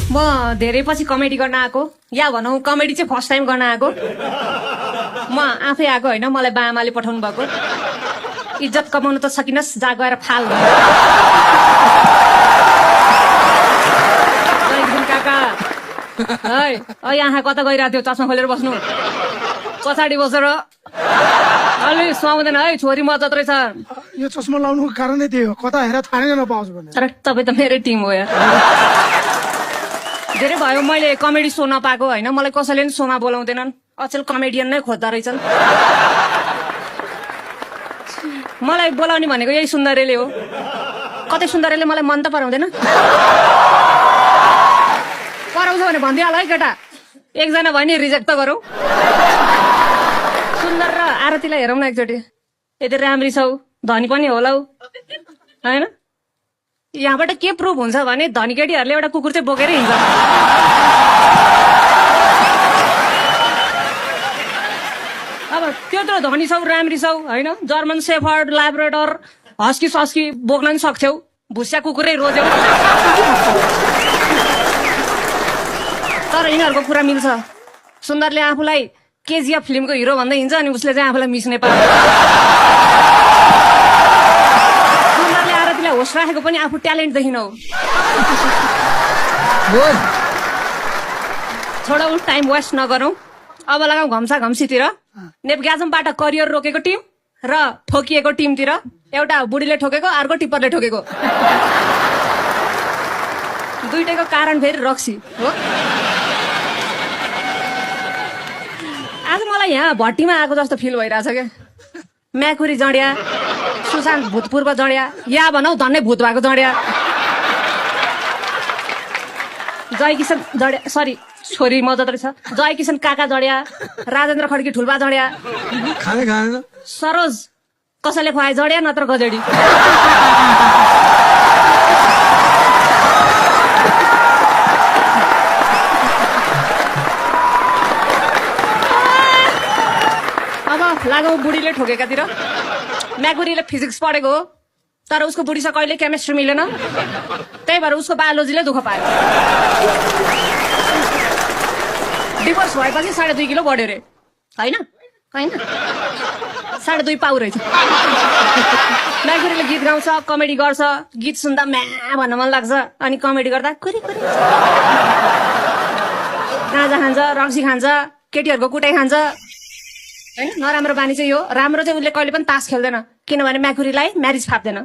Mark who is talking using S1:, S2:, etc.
S1: म धेरै पछि कमेडी गर्न आएको, या भनौँ कमेडी चाहिँ फर्स्ट टाइम गर्न आएको। म आफै आएको होइन, मलाई बाआमाले पठाउनु भएको। इज्जत कमाउनु त सकिनस्, जा गएर फाल। काका है यहाँ कता गइरहेको थियो? चस्मा खोलेर बस्नु, पछाडि बसेर अलि सुहाउँदैन है। छोरी मजत रहेछ।
S2: यो चस्मा लाउनुको कारणै त्यही हो, कता हेरेर थाहै नपाओस् भने।
S1: तर तपाईँ त मेरै टिम हो यार। धेरै भयो मैले कमेडी सो नपाएको होइन, मलाई कसैले पनि सोमा बोलाउँदैनन्। अचेल कमेडियन नै खोज्दा रहेछन्। मलाई बोलाउने भनेको यही सुन्दरीले हो। कतै सुन्दरीले मलाई मन त पराउँदैन। पराउँछ भने भनिदिइहाल है केटा, एकजना भयो नि रिजेक्ट त गरौँ। सुन्दर र आरतीलाई हेरौँ न एकचोटि। यति राम्री छौ, धनी पनि होला होइन। यहाँबाट के प्रुभ हुन्छ भने धनी केटीहरूले एउटा कुकुर चाहिँ बोकेरै हिँड्छ। अब त्यत्रो धनी छौ, राम्री छौ होइन, जर्मन सेफर्ड, ल्याब्राडोर, हस्की सस्की बोक्न पनि सक्छौ, भुस्या कुकुरै रोज्यौ। तर यिनीहरूको कुरा मिल्छ। सुन्दरले आफूलाई केजिएफ फिल्मको हिरो भन्दै हिँड्छ, अनि उसले चाहिँ आफूलाई मिस नेपाल। सुन्दरले आरतीलाई होस राखेको पनि आफू ट्यालेन्ट देखिनौ। छोडौ, टाइम वेस्ट नगरौँ। अब लगाऊ घम्सा घम्सीतिर। नेपग्याजमबाट करियर रोकेको टिम र ठोकिएको टिमतिर। एउटा बुढीले ठोकेको, अर्को टिप्परले ठोकेको। दुइटैको कारण फेरि रक्सी हो। आज मलाई यहाँ भट्टीमा आएको जस्तो फिल भइरहेछ क्या। म्याकुरी जड्या, सुशान्त भूतपूर्व जड्या, या भनौ धन्नै भूत भएको जड्या। जय किशन जड्या, सरी छोरी मजत रहेछ। जय किशन काका जड्या, राजेन्द्र खड्की ठुल्बा जड्या, सरोज कसैले खुवाए जड्या, नत्र गजडी। लागौ बुढीले ठोकेकातिर। म्याकुरीले फिजिक्स पढेको हो, तर उसको बुढीसँग कहिले केमिस्ट्री मिलेन, त्यही भएर उसको बायोलोजीले दुःख पायो। डिभोर्स भएपछि 2.5 किलो बढ्यो रे होइन, होइन 2.5 पाउ रहेछ। म्याकुरीले गीत गाउँछ, कमेडी गर्छ, गीत सुन्दा म्या भन्न मन लाग्छ, अनि कमेडी गर्दा कुरी कुरी। गाँजा खान्छ, रक्सी खान्छ, केटीहरूको कुटाइ खान्छ होइन। नराम्रो बानी चाहिँ यो, राम्रो चाहिँ उसले कहिले पनि तास खेल्दैन, किनभने म्याकुरीलाई म्यारिज फाप्दैन।